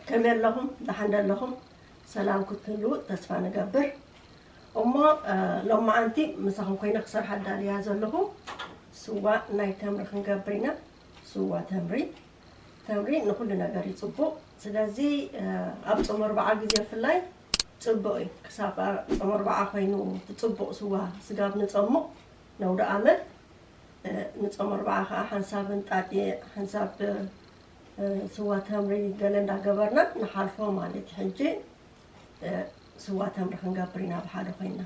ከመይ ኣለኹም? ደሓን ዶ ኣለኹም? ሰላም ክትህልዉ ተስፋ ንገብር። እሞ፣ እ፣ ሎማዓንቲ ምሳኹም ኮይነ ክሰርሕ ኣዳልያ ዘለኹ ስዋ ናይ ተምሪ ክንገብር ኢና። ስዋ ተምሪ፣ ተምሪ ንኹሉ ነገር እዩ ጽቡቕ። ስለዚ፣ እ፣ ኣብ ጾም ኣርብዓ ግዜ ብፍላይ ጽቡቕ እዩ። ክሳብ፣ እ፣ ጾም ኣርብዓ ኮይኑ እቲ ጽቡቕ ስዋ ስጋብ ንጸሙቕ ነውደ ኣመት፣ እ፣ ንጾም ኣርብዓ ከኣ ሓንሳብ እንጣጢዕ፣ ሓንሳብ፣ እ፣ ስዋ ተምሪ ገለ እንዳገበርና ንሓልፎ ማለት እዩ። ሕጂ፣ እ፣ ስዋ ተምሪ ክንገብር ኢና ብሓደ ኮይና።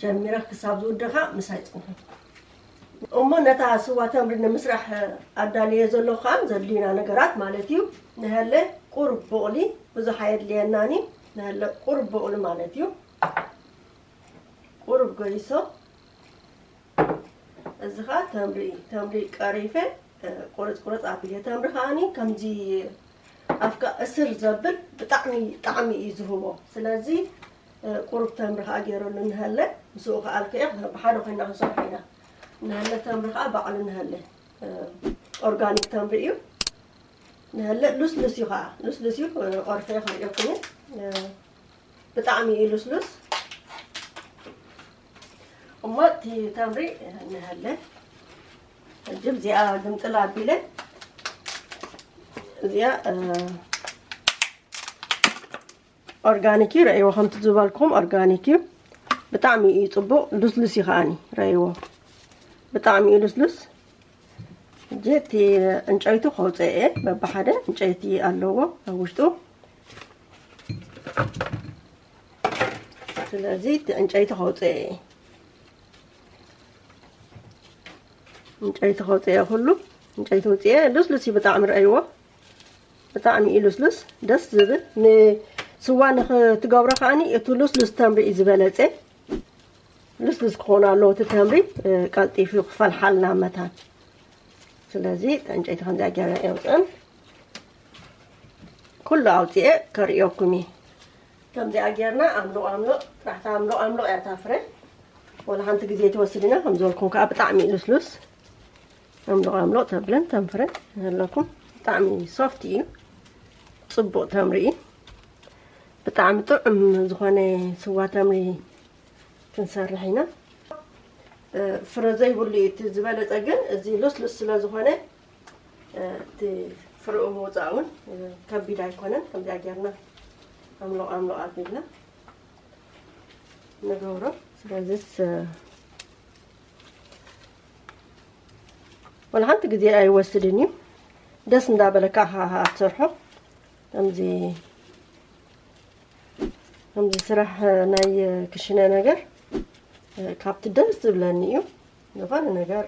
ጀሚረ ክሳብ ዝውድኻ ምሳይ ጽንሑ። እሞ ነታ ስዋ ተምሪ ንምስራሕ፣ እ፣ ኣዳልየ ዘለኹ ከኣ ዘድልዩና ነገራት ማለት እዩ። ንሀለ ቁሩብ ቡቕሊ፣ ብዙሕ ኣየድልየናን እዩ። ንሀለ ቁሩብ ቡቕሊ ማለት እዩ። ቁሩብ ገይሶ። እዚ ኸኣ ተምሪ እዩ። ተምሪ ቀሪፈ፣ እ፣ ቁርጽ ቁርጽ ኣቢለ። ተምሪ ከኣኒ ከምዚ ኣፍካ እስር ዘብል ብጣዕሚ ጣዕሚ እዩ ዝህቦ። ስለዚ፣ እ፣ ቁሩብ ተምሪ ከኣ ገይረሉ ንሀለ፣ ምስኡ ከኣ ልክዕ ብሓደ ኮይና ክንሰርሖ ኢና። ንሀለ ተምሪ ከኣ ባዕሉ ንሀለ፣ እ፣ ኦርጋኒክ ተምሪ እዩ። ንሀለ ሉስሉስ እዩ ከኣ፣ ሉስሉስ እዩ፣ እ፣ ቆርፈ ከርእየኩም እየ። እ፣ ብጣዕሚ እዩ ሉስሉስ። እሞ እቲ ተምሪ ንሀለ ሕጂ እዚኣ ግምጥል ኣቢለ እዚኣ፣ እ፣ ኦርጋኒክ እዩ። ረእይዎ ከምቲ ዝበልኩም ኦርጋኒክ እዩ። ብጣዕሚ እዩ ጽቡቕ፣ ሉስሉስ እዩ ከኣኒ። ረእይዎ ብጣዕሚ እዩ ሉስሉስ። ሕጂ እቲ ዕንጨይቱ ከውፅእ እየ። በብሓደ ዕንጨይቲ ኣለዎ ኣብ ውሽጡ። ስለዚ እቲ ዕንጨይቲ ከውፅእ እየ። ዕንጨይቲ ከውፅእ እየ፣ ኩሉ ዕንጨይቲ ውፅእ እየ። ልስሉስ እዩ ብጣዕሚ፣ ረእይዎ። ብጣዕሚ እዩ ልስሉስ፣ ደስ ዝብል። ንስዋ ንኽትገብሮ ከኣኒ እቲ ልስሉስ ተምሪ እዩ ዝበለፀ። ልስሉስ ክኾን ኣለዎ እቲ ተምሪ፣ እ፣ ቀልጢፉ ክፈልሓልና መታን። ስለዚ ዕንጨይቲ ከምዚኣ ገይረ የውፅእን ኩሉ ኣውፅኤ ከርእየኩም እየ። ከምዚኣ ጌርና ኣምልቕ ኣምልቕ፣ ጥራሕታ ኣምልቕ ኣምልቕ እያ እታ ፍረ። ወላ ሓንቲ ግዜ ትወስድ ኢና። ከም ዝበልኩም ከዓ ብጣዕሚ እዩ ልስሉስ። ኣምልቕ ኣምልቕ ተብልን ተንፍርን ኣለኩም። ብጣዕሚ ሶፍት እዩ። ጽቡቕ ተምሪ እዩ። ብጣዕሚ ጥዑም ዝኾነ ስዋ ተምሪ ክንሰርሕ ኢና። እ፣ ፍረ ዘይብሉ እዩ እቲ ዝበለጸ፣ ግን እዚ ልስሉስ ስለ ዝኾነ፣ እ፣ እቲ ፍረኡ ምውጻእ እውን፣ እ፣ ከቢድ ኣይኮነን። ከምዚኣ ጌርና ኣምሎቕ ኣምሎቕ ኣቢልና ንገብሮ። ስለዚስ፣ እ፣ ወላ ሓንቲ ግዜ ኣይወስድን እዩ። ደስ እንዳበለካ ኢኻ ትሰርሖ። ከምዚ፣ ከምዚ ስራሕ ናይ ክሽነ ነገር ካብቲ ደስ ዝብለኒ እዩ። ዝኾነ ነገር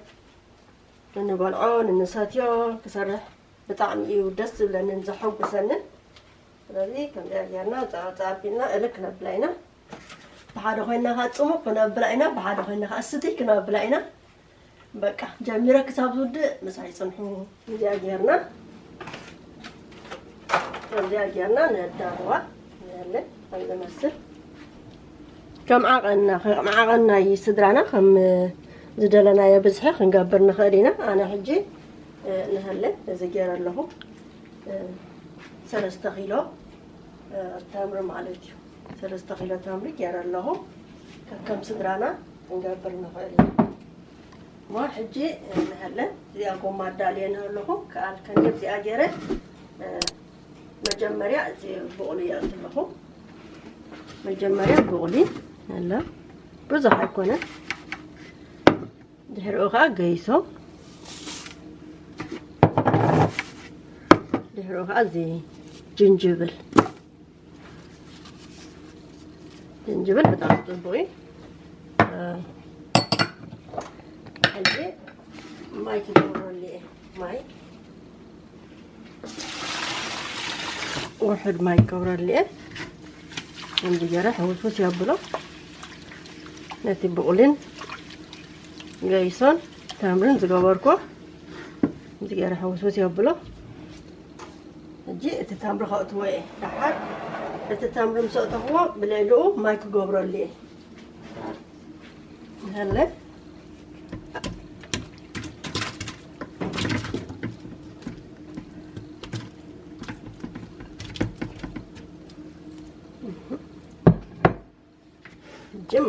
ንንበልዖ፣ ንንሰትዮ ክሰርሕ ብጣዕሚ እዩ ደስ ዝብለንን ዘሐጉሰንን። ስለዚ ከምዚኣ ጌርና ጻ-፣ ጻ ኣቢልና እልክ ክነብላ ኢና። ብሓደ ኮይና ከዓ ጽሙቕ ክነብላ ኢና፣ ብሓደ ኮይና ከዓ ስትይ ክነብላ ኢና። በቃ ጀሚረ ክሳብ ዝውድእ ምሳይ ጽንሑ። እዚኣ ጌርና፣ ከምዚኣ ጌርና ነዳርዋ። ንህለ ከም ዝመስል ከም ዓቐንና፣ ከም ዓቐንና እዩ ስድራና፣ ከም ዝደለናዮ ብዝሒ ክንገብር ንኽእል ኢና። ኣነ ሕጂ፣ እ፣ ንህለ እዚ ገይረ ኣለኹ፣ እ፣ ሰለስተ ኪሎ፣ እ፣ ተምሪ ማለት እዩ። ሰለስተ ኪሎ ተምሪ ገይረ ኣለኹ። ከከም ስድራና ክንገብር ንኽእል ኢና። እሞ ሕጂ ንሃለ እዚኣ ጎማ ኣዳልየ ንሃለኹ፣ ከኣልከኒ ኣብዚኣ ገይረ፣ እ፣ መጀመርያ እዚ ብቑሊ የእቲ ኣለኹ። መጀመርያ ብቑሊ ኣለ፣ ብዙሕ ኣይኮነን። ድሕሪኡ ኸዓ ገይሶ፣ ድሕሪኡ ኸዓ እዚ ጅንጅብል። ጅንጅብል ብጣዕሚ ጽቡቕ እዩ። እ፣ ሕጂ ማይ ክገብረሉ እየ። ማይ፣ ውሑድ ማይ ክገብረሉ እየ። ከምዚ ገይረ ሕውስውስ የብሎ። ነቲ ብቑልን ገይሶን ተምርን ዝገበርኮ ከምዚ ገይረ ሕውስውስ የብሎ። ሕጂ እቲ ተምሪ ከእትዎ እየ። ደሓር እቲ ተምሪ ምስ ኣእተኽዎ ብልዕሊኡ ማይ ክገብረሉ እየ። ንሃለ።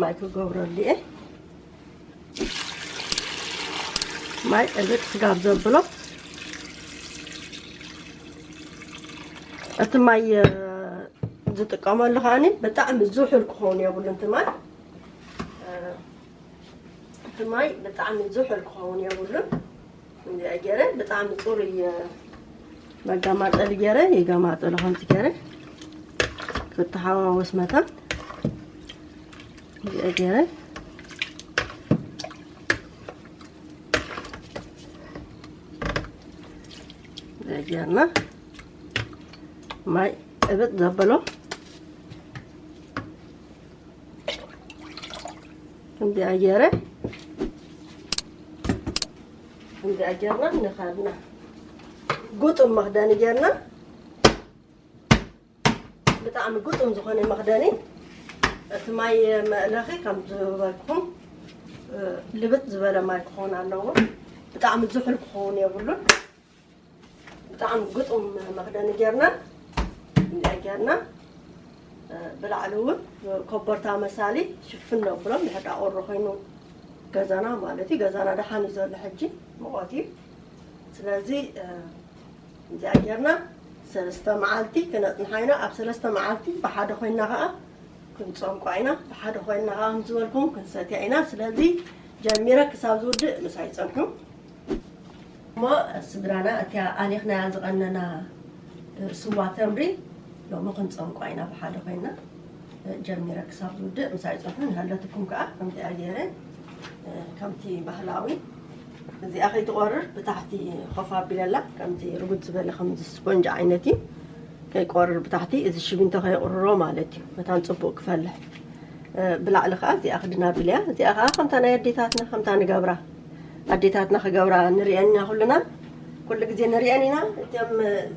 ማይ ክገብረሉ እየ። ማይ እብጥ ስጋብ ዘብሎ፣ እቲ ማይ፣ እ፣ ዝጥቀመሉ ከኣኒ ብጣዕሚ ዝሑል ክኸውን የብሉን። እቲ ማይ፣ እ፣ እቲ ማይ ብጣዕሚ ዝሑል ክኸውን የብሉን። እንዲኣ ገይረ ብጣዕሚ ጽሩይ፣ እ፣ መገማጠሊ ገይረ ይገማጠሎ። ከምዚ ገይረ ክተሓዋወስ መታን እንዲኣ ገይረ፣ እንዲኣ ገይርና ማይ እብጥ ዘበሎ እንዲኣ ገይረ፣ እንዲኣ ገይርና ንኸድና ጉጡም መኽደኒ ገይርና፣ ብጣዕሚ ጉጡም ዝኾነ መኽደኒ፣ እቲ ማይ መእለኺ ከም ዝበልኩም፣ እ፣ ልብጥ ዝበለ ማይ ክኸውን ኣለዎ። ብጣዕሚ ዝሑል ክኸውን የብሉን። ብጣዕሚ ግጡም መኽደኒ ጌርና፣ እንዲኣ ጌርና፣ እ፣ ብላዕሊ እውን ኮቦርታ መሳሊ ሽፍን ነብሎ፣ ድሕር ደኣ ቁሪ ኮይኑ ገዛና ማለት እዩ። ገዛና ደሓን እዩ ዘሎ ሕጂ፣ ሙቐት እዩ። ስለዚ፣ እ፣ እንዲኣ ጌርና ሰለስተ መዓልቲ ክነጽንሓ ኢና። ኣብ ሰለስተ መዓልቲ ብሓደ ኮይና ኸኣ ክንጸምቋ ኢና። ብሓደ ኮይና ኸኣ ከም ዝበልኩም ክንሰትያ ኢና። ስለዚ ጀሚረ ክሳብ ዝውድእ ምሳይ ጽንሑ። እሞ ስድራና፣ እቲኣ ኣሊኽናያ ዝቐነና ስዋ ተምሪ ሎሚ ክንጸምቋ ኢና ብሓደ ኮይና። ጀሚረ ክሳብ ዝውድእ ምሳይ ጽንሑ። ንሃለትኩም ከኣ ከምዚኣ ገይረ፣ ከምቲ ባህላዊ፣ እዚኣ ከይትቆርር ብታሕቲ ኮፍ ኣቢለላ፣ ከምዚ ርጉድ ዝበለ፣ ከምዚ ስፖንጅ ዓይነት እዩ። ከይቆርር ብታሕቲ፣ እዚ ሽቢንቶ ከይቁርሮ ማለት እዩ። መታን ጽቡቕ ክፈልሕ። እ፣ ብላዕሊ ኸኣ እዚኣ ክድና ኣቢለያ። እዚኣ ኸኣ ከምታ ናይ ኣዴታትና፣ ከምታ ንገብራ፣ ኣዴታትና ክገብራ ንርእየን ኢና ኩልና። ኩሉ ግዜ ንርእየን ኢና። እቶም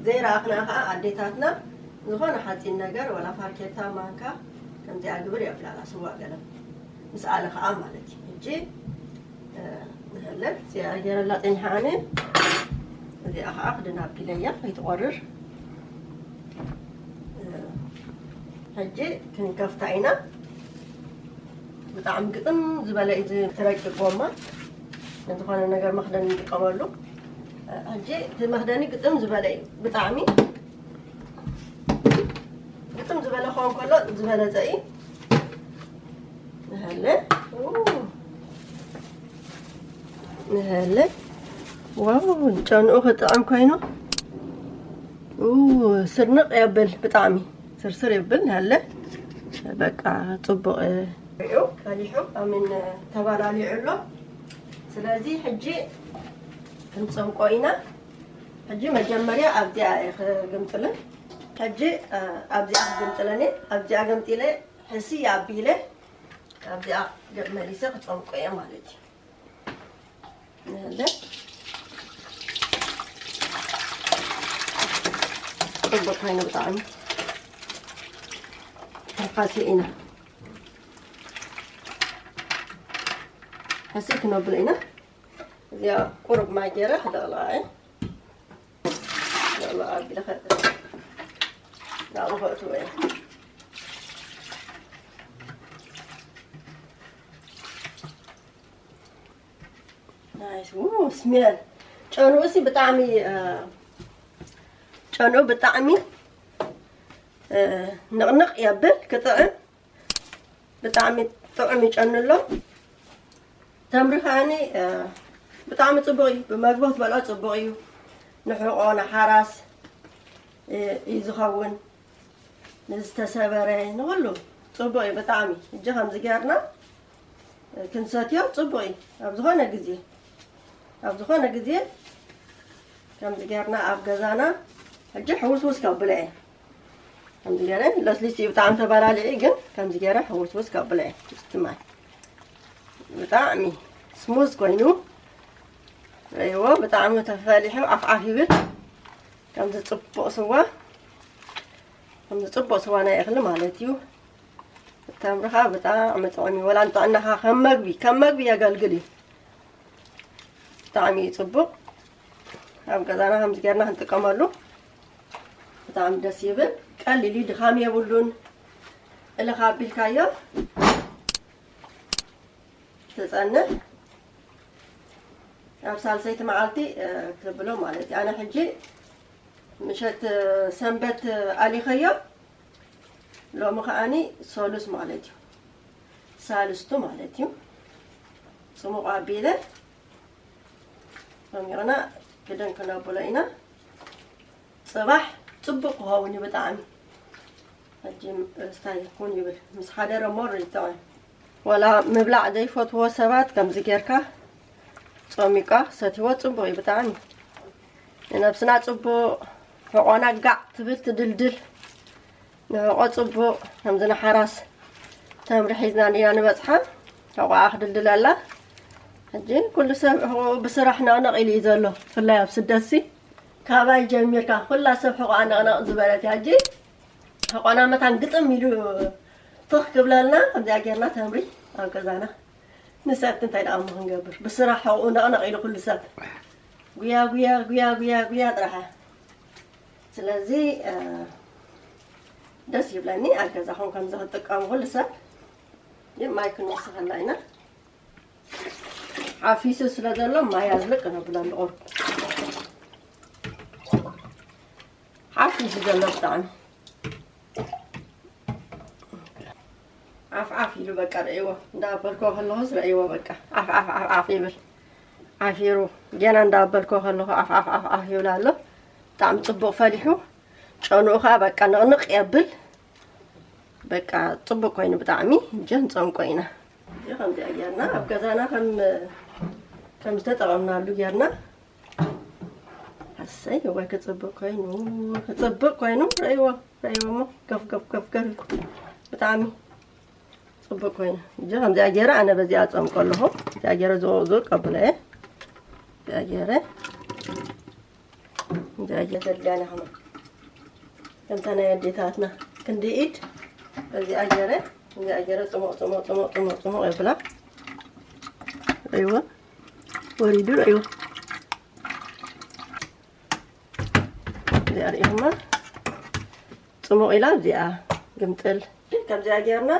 ዘይረኣኽና ኸኣ ኣዴታትና ዝኾነ ሓጺን ነገር፣ ወላ ፋርኬታ፣ ማንካ፣ ከምዚኣ ግብር የብላላ፣ ስዋ ገለ ምስ ኣለ ኸኣ ማለት እዩ። ሕጂ፣ እ፣ ንህለት እዚኣ ገይረላ ጸኒሓ ኣነ። እዚኣ ኸኣ ክድና ኣቢለያ፣ ከይትቆርር። እ፣ ሕጂ ክንከፍታ ኢና። ብጣዕሚ ግጥም ዝበለ እዩ፣ እዚ ትረቂ ጎማ። ንዝኾነ ነገር መኽደኒ ንጥቀመሉ። ሕጂ እቲ መኽደኒ ግጥም ዝበለ እዩ፣ ብጣዕሚ ግጥም ዝበለ ክኸውን ከሎ ዝበለጸ እዩ። ንሃለ። ኡ። ንሃለ። ዋው፣ ጨንኡ ክጥዕም ኮይኑ። ኡ፣ ስርንቕ የብል ብጣዕሚ። ስርስር የብል፣ ንሃለ። በቃ፣ ጽቡቕ። ሪኡ፣ ፈሊሑ፣ ኣሚን፣ ተባላሊዑ ኣሎ። ስለዚ፣ ሕጂ ክንጸምቆ ኢና። ሕጂ መጀመርያ ኣብዚኣ እየ ክግምጥልን። ሕጂ፣ እ፣ ኣብዚኣ ክግምጥለን እየ። ኣብዚኣ ገምጢለ፣ ሕስይ ኣቢለ፣ ኣብዚኣ ገ-፣ መሊሰ ክጸምቆ እየ ማለት እዩ። ንህለ። ጽቡቕ ኮይኑ ብጣዕሚ። ክንሓሲ ኢና። ሕስይ ክነብሎ ኢና። እዚኣ ቁሩብ ማይ ገይረ ክደቕልቓ እየ። ደቕልቓ ኣቢለ ከ-፣ ናብኡ ከእትዎ እየ። ናይስ። ው፣ ስሜል። ጨንኡ ሲ ብጣዕሚ፣ እ፣ ጨንኡ ብጣዕሚ፣ እ፣ ንቕንቕ የብል፣ ክጥዕም። ብጣዕሚ ጥዑም እዩ ጨኑ ኣሎ። ተምሪ ከኣኒ፣ እ፣ ብጣዕሚ ጽቡቕ እዩ። ብመግቢ ክትበልዖ ጽቡቕ እዩ። ንሕቆ፣ ንሓራስ፣ እ፣ እዩ ዝኸውን። ንዝተሰበረ፣ ንኹሉ ጽቡቕ እዩ ብጣዕሚ። ሕጂ ከምዚ ጌርና ክንሰትዮ ጽቡቕ እዩ። ኣብ ዝኾነ ግዜ፣ ኣብ ዝኾነ ግዜ ከምዚ ጌርና ኣብ ገዛና፣ ሕጂ ሕውስውስ ከብሎ እየ። ከምዚ ገይረ፣ ለስሊስ እዩ ብጣዕሚ ተባላሊዒ፣ ግን ከምዚ ገይረ ሕውስውስ ከብሎ እየ። ትስቲ ማይ ብጣዕሚ ስሙዝ ኮይኑ፣ ረይዎ ብጣዕሚ ተፈሊሑ ዓፍዓፍ ይብል። ከምዚ ጽቡቕ ስዋ፣ ከምዚ ጽቡቕ ስዋ ናይ እኽሊ ማለት እዩ። ተምሪ ኸኣ ብጣዕሚ ጥዑም እዩ። ወላ ንጥዕናኻ ከም መግቢ፣ ከም መግቢ የገልግል እዩ። ብጣዕሚ እዩ ጽቡቕ። ኣብ ገዛና ከምዚ ጌርና ክንጥቀመሉ ብጣዕሚ ደስ ይብል። ቀሊል እዩ፣ ድኻም የብሉን። እልኻ ኣቢልካዮ ትጸንሕ። ኣብ ሳልሰይቲ መዓልቲ፣ እ፣ ክብሎ ማለት እዩ። ኣነ ሕጂ ምሸት፣ እ፣ ሰንበት፣ እ፣ ኣሊኸዮ። ሎሚ ከኣኒ ሰሉስ ማለት እዩ። ሳልስቱ ማለት እዩ። ጽሙቕ ኣቢለ ጸሚቕና ክደን ክነብሎ ኢና። ጽባሕ ጽቡቕ ክኸውን እዩ ብጣዕሚ። ሕጂ እስታይ ኩን ይብል። ምስ ሓደረ ሞር ይጥዕም። ወላ ምብላዕ ዘይፈትዎ ሰባት ከምዚ ጌርካ ጾሚቃ ሰትይዎ ጽቡቕ እዩ ብጣዕሚ። ንነብስና ጽቡቕ፣ ሕቖና ጋዕ ትብል ትድልድል። ንሕቖ ጽቡቕ፣ ከምዚ ንሓራስ ተምሪ ሒዝና እንዲና ንበጽሓ። ሕቖኣ ክድልድል ኣላ። ሕጂ ኩሉ ሰብ ሕቖኡ ብስራሕ ነቕነቕ ኢሉ እዩ ዘሎ። ብፍላይ ኣብ ስደትሲ ካባይ ጀሚርካ ኩላ ሰብ ሕቖኣ ነቕነቕ ዝበለት እያ። ሕጂ ሕቖና መታን ግጥም ኢሉ ትኽ ክብለልና፣ ከምዚኣ ጌርና ተምሪ ኣብ ገዛና ንሰቲ እንታይ ደኣ እሞ ክንገብር? ብስራሕ ሕቖኡ ነቕነቕ ኢሉ ኩሉ ሰብ ጉያ፣ ጉያ፣ ጉያ፣ ጉያ፣ ጉያ ጥራሕ። ስለዚ፣ እ፣ ደስ ይብለኒ ኣብ ገዛኹም ከምዚ ክትጥቀሙ ኩሉ ሰብ። ግን ማይ ክንወስኸላ ኢና። ሓፊሱ ስለ ዘሎ ማይ ኣዝልቅ ነብሎ ኣለኹ። ሓፊሱ ዘሎ ብጣዕሚ ዓፍ ዓፍ ኢሉ በቃ ረእይዎ። እንዳበልኮ ከለኹስ ረእይዎ በቃ ዓፍ ዓፍ ዓፍ ዓፍ ይብል። ዓፊሩ ገና እንዳበልኮ ከለኹ ዓፍ ዓፍ ዓፍ ዓፍ ይብል ኣሎ። ብጣዕሚ ጽቡቕ ፈሊሑ። ጨንኡ ኸኣ በቃ ንቕንቕ የብል። በቃ ጽቡቕ ኮይኑ ብጣዕሚ። ጀን ጸንቆ ኢና። እዚ ከምዚኣ ጌርና ኣብ ገዛና ከም፣ ከም ዝተጠቐምናሉ ጌርና። ኣሰይ፣ እዋይ ክጽብቕ ኮይኑ፣ ክጽብቕ ኮይኑ፣ ረእይዎ፣ ረእይዎ እሞ፣ ገፍ፣ ገፍ፣ ገፍ፣ ገፍ። ብጣዕሚ ጽቡቕ ኮይኑ። እዚ ከምዚኣ ጌረ ኣነ በዚኣ ጸምቆ ኣለኹ። እዚኣ ጌረ ዝቕ-፣ ዝቕቀብለ እየ። እዚኣ ጌረ፣ እዚኣ ጌረ ዘድልያና ኸማ። ከምታ ናይ ኣዴታትና ክንዲ ኢድ፣ በዚኣ ጌረ፣ እዚኣ ጌረ ጽሙቕ፣ ጽሙቕ፣ ጽሙቕ፣ ጽሙቕ፣ ጽሙቕ የብላ። ረእይዎ፣ ወሪዱ ረእይዎ። እዚኣ ርኢኹማ ጽሙቕ ኢላ እዚኣ ግምጥል። ከምዚኣ ጌርና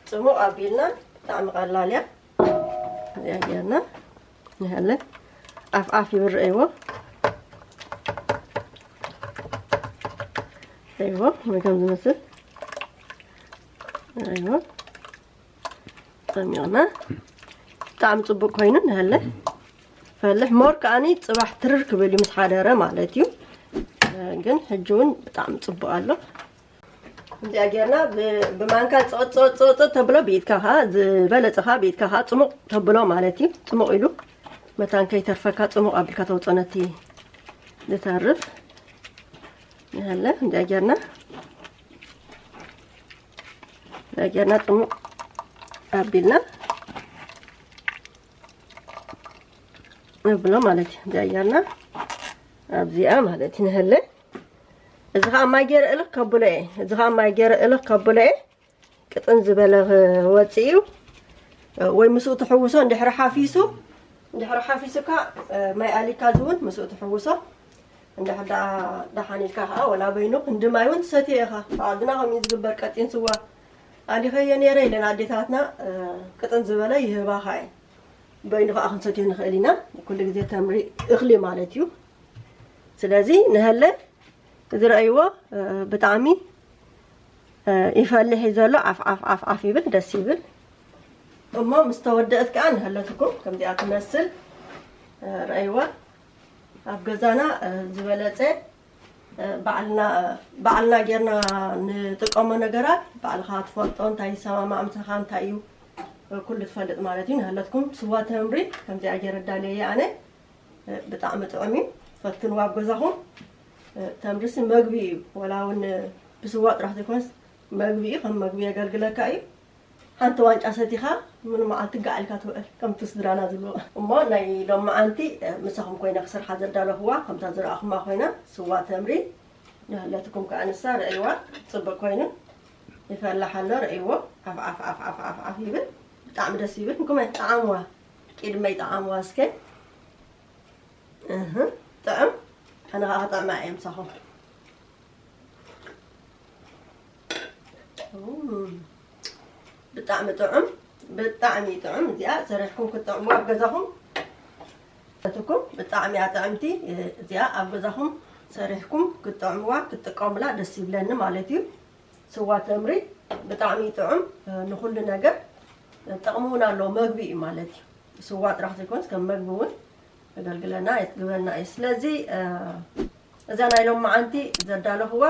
ጽሙቕ ኣቢልና ብጣዕሚ ቀላል እያ። እዚኣ ጌርና ንሃለ ኣፍ ኣፍ ይብል ረእይዎ። ረእይዎ ወይ ከም ዝመስል ረእይዎ። ጸሚቕና ብጣዕሚ ጽቡቕ ኮይኑ ንሃለ ፈልሕ ሞር ከኣኒ ጽባሕ ትርር ክብል እዩ ምስ ሓደረ ማለት እዩ። ግን ሕጂ እውን ብጣዕሚ ጽቡቕ ኣሎ። እዚኣ ጌርና ብ-፣ ብማንካ ጸወጥ ጸወጥ ጸወጥ ጸወጥ ተብሎ ብኢድካ ኸኣ ዝበለጸ ኸኣ ብኢድካ ኸኣ ጽሙቕ ተብሎ ማለት እዩ። ጽሙቕ ኢሉ መታን ከይተርፈካ ጽሙቕ ኣቢልካ ተውጾ ነቲ ዝተርፍ ንሃለ እዚኣ ጌርና እዚኣ ጌርና ጽሙቕ ኣቢልና ንብሎ ማለት እዩ። እዚኣ ጌርና ኣብዚኣ ማለት እዩ ንህለ። እዚ ኸዓ ማይ ገይረ እልኽ ከብሎ እየ። እዚ ኸዓ ማይ ገይረ እልኽ ከብሎ እየ። ቅጥን ዝበለ ክወፅእ እዩ። ወይ ምስኡ ትሕውሶ እንድሕሪ ሓፊሱ፣ እንድሕሪ ሓፊሱካ ማይ ኣሊካ እዚ እውን ምስኡ ትሕውሶ። እንድሕር ደኣ ደሓን ኢልካ ኸዓ ወላ በይኑ ክንዲ ማይ እውን ትሰትዮ ኢኻ። ዓድና ከምኡ እዩ ዝግበር፣ ቀጢን ስዋ ኣሊኸዮ ነይረ ኢለን ኣዴታትና፣ እ፣ ቅጥን ዝበለ ይህባኻ እየን። በይኑ ኸዓ ክንሰትዮ ንኽእል ኢና። ኩሉ ግዜ ተምሪ እኽሊ ማለት እዩ። ስለዚ ንሀለ እዚ ረእይዎ፣ እ፣ ብጣዕሚ፣ እ፣ ይፈልሕ እዩ ዘሎ። ዓፍ ዓፍ ዓፍ ዓፍ ይብል፣ ደስ ይብል። እሞ ምስ ተወደአት ከኣ ንሀለትኩም ከምዚኣ ትመስል፣ እ፣ ረእይዋ። ኣብ ገዛና፣ እ፣ ዝበለጸ፣ እ፣ ባዕልና፣ ባዕልና ጌርና ንጥቀሞ ነገራት ባዕልኻ ትፈልጦ፣ እንታይ ይሰማማዕ ምሳኻ፣ እንታይ እዩ፣ እ፣ ኩሉ ትፈልጥ ማለት እዩ። ንሀለትኩም ስዋ ተምሪ ከምዚኣ ጌረ ዳልየ ኣነ። ብጣዕሚ ጥዑም እዩ። ፈትንዋ ኣብ ገዛኹም። ተምርሲ መግቢ እዩ። ወላ እውን ብስዋ ጥራሕ ዘይኮነስ መግቢ እዩ። ከም መግቢ የገልግለካ እዩ። ሓንቲ ዋንጫ ሰቲኻ ምን መዓልቲ ጋዕ ኢልካ ትውዕል፣ ከምቲ ስድራና ዝብልዎ። እሞ ናይ ሎማዓንቲ ምሳኹም ኮይነ ክሰርሓ ዘዳለኹዋ፣ ከምታ ዝረኣኹማ ኮይና፣ ስዋ ተምሪ ንህለትኩም ከኣ ንሳ ርእይዋ፣ ጽቡቕ ኮይኑ ይፈላሕ ኣሎ። ርእይዎ፣ ዓፍ፣ ዓፍ፣ ዓፍ፣ ዓፍ፣ ዓፍ፣ ዓፍ ይብል። ብጣዕሚ ደስ ይብል። ንኩመይ ጠዓምዋ፣ ቂድመይ ጠዓምዋ እስከ። እህ፣ ጥዕም። ኣነ ኸዓ ክጥዕማ እየ ምሳኹም። እም፣ ብጣዕሚ ጥዑም። ብጣዕሚ ጥዑም። እዚኣ ሰሪሕኩም ክትጥዕሙዋ ኣብ ገዛኹም ትኩም። ብጣዕሚ እያ ጥዕምቲ። እዚኣ ኣብ ገዛኹም ሰሪሕኩም ክትጥዕሙዋ ክትጥቀሙላ ደስ ይብለኒ ማለት እዩ። ስዋ ተምሪ ብጣዕሚ ጥዑም፣ ንኹሉ ነገር ጥቕሚ እውን ኣለዎ። መግቢ እዩ ማለት እዩ። ስዋ ጥራሕ ዘይኮንስ ከም መግቢ እውን የገልግለና የጥግበና እዩ። ስለዚ እዛ ናይ ሎማዓንቲ ዘዳለኹዋ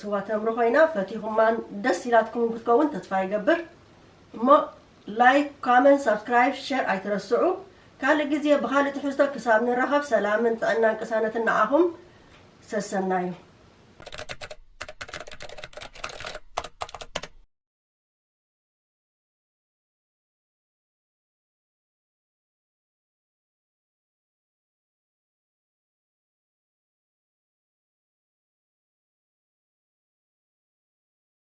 ስዋ ተምሪ ኮይና ፈቲኹማን ደስ ኢላትኩም ክትከውን ተስፋ ይገብር። እሞ ላይክ፣ ኮመንት፣ ሳብስክራይብ፣ ሸር ኣይትረስዑ። ካልእ ግዜ ብኻልእ ትሕዝቶ ክሳብ ንራኸብ ሰላምን ጥዕናን ቅሳነትን ንዓኹም። ሰሰናዩ።